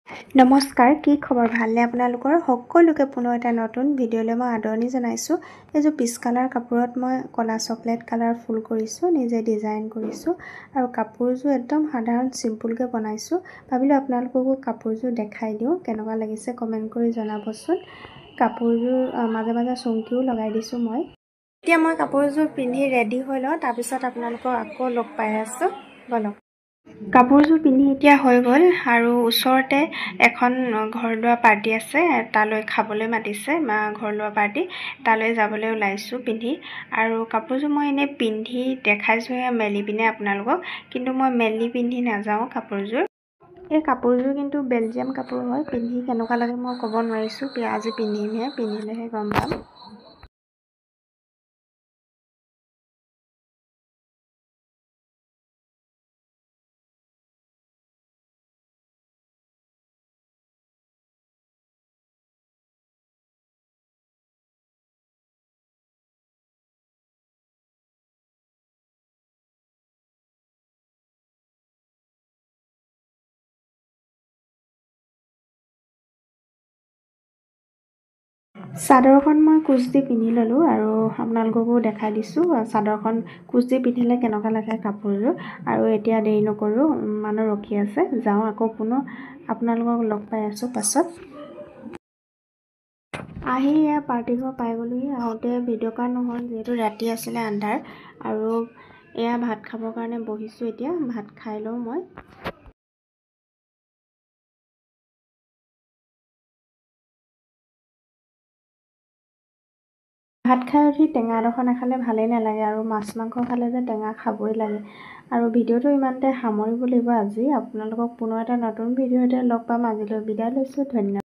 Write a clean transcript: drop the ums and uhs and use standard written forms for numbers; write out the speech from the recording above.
নমস্কাৰ, কি খবৰ, ভালনে আপোনালোকৰ? সকলোকে পুনৰ এটা নতুন ভিডিঅ'লৈ মই আদৰণি জনাইছোঁ। এইযোৰ পিচ কালাৰ কাপোৰত মই ক'লা চকলেট কালাৰ ফুল কৰিছোঁ, নিজে ডিজাইন কৰিছোঁ আৰু কাপোৰযোৰ একদম সাধাৰণ চিম্পুলকৈ বনাইছোঁ। ভাবিলোঁ আপোনালোককো কাপোৰযোৰ দেখাই দিওঁ, কেনেকুৱা লাগিছে কমেণ্ট কৰি জনাবচোন। কাপোৰযোৰ মাজে মাজে চুমকিও লগাই দিছোঁ মই। এতিয়া মই কাপোৰযোৰ পিন্ধি ৰেডি হৈ লওঁ, তাৰপিছত আপোনালোকক আকৌ লগ পাই আছোঁ। ব'লক। কাপোৰযোৰ পিন্ধি এতিয়া হৈ গ'ল আৰু ওচৰতে এখন ঘৰ লোৱা পাৰ্টি আছে, তালৈ খাবলৈ মাতিছে, ঘৰ লোৱা পাৰ্টি, তালৈ যাবলৈ ওলাইছোঁ পিন্ধি। আৰু কাপোৰযোৰ মই এনেই পিন্ধি দেখাইছোঁহে মেলি পিনে আপোনালোকক, কিন্তু মই মেলি পিন্ধি নাযাওঁ কাপোৰযোৰ। এই কাপোৰযোৰ কিন্তু বেলজিয়াম কাপোৰ হয়, পিন্ধি কেনেকুৱা লাগে মই ক'ব নোৱাৰিছোঁ, আজি পিন্ধিমহে, পিন্ধিলেহে গম পাম। চাদৰখন মই কোচ দি পিন্ধি ল'লোঁ আৰু আপোনালোককো দেখাই দিছোঁ চাদৰখন কোচ দি পিন্ধিলে কেনেকুৱা লাগে কাপোৰযোৰ। আৰু এতিয়া দেৰি নকৰোঁ, মানুহ ৰখি আছে, যাওঁ। আকৌ পুনৰ আপোনালোকক লগ পাই আছোঁ পাছত। আহি এয়া পাৰ্টি ঘৰ পাই গ'লোহি। আহোঁতে ভিডিঅ' কৰা নহ'ল, যিহেতু ৰাতি আছিলে আন্ধাৰ। আৰু এয়া ভাত খাবৰ কাৰণে বহিছোঁ, এতিয়া ভাত খাই লওঁ মই। ভাত খাই উঠি টেঙা এডোখৰ নাখালে ভালেই নালাগে আৰু মাছ মাংস খালে যে টেঙা খাবই লাগে। আৰু ভিডিঅ'টো ইমানতে সামৰিব লাগিব আজি। আপোনালোকক পুনৰ এটা নতুন ভিডিঅ'তে লগ পাম। আজিলৈ বিদায় লৈছোঁ, ধন্যবাদ।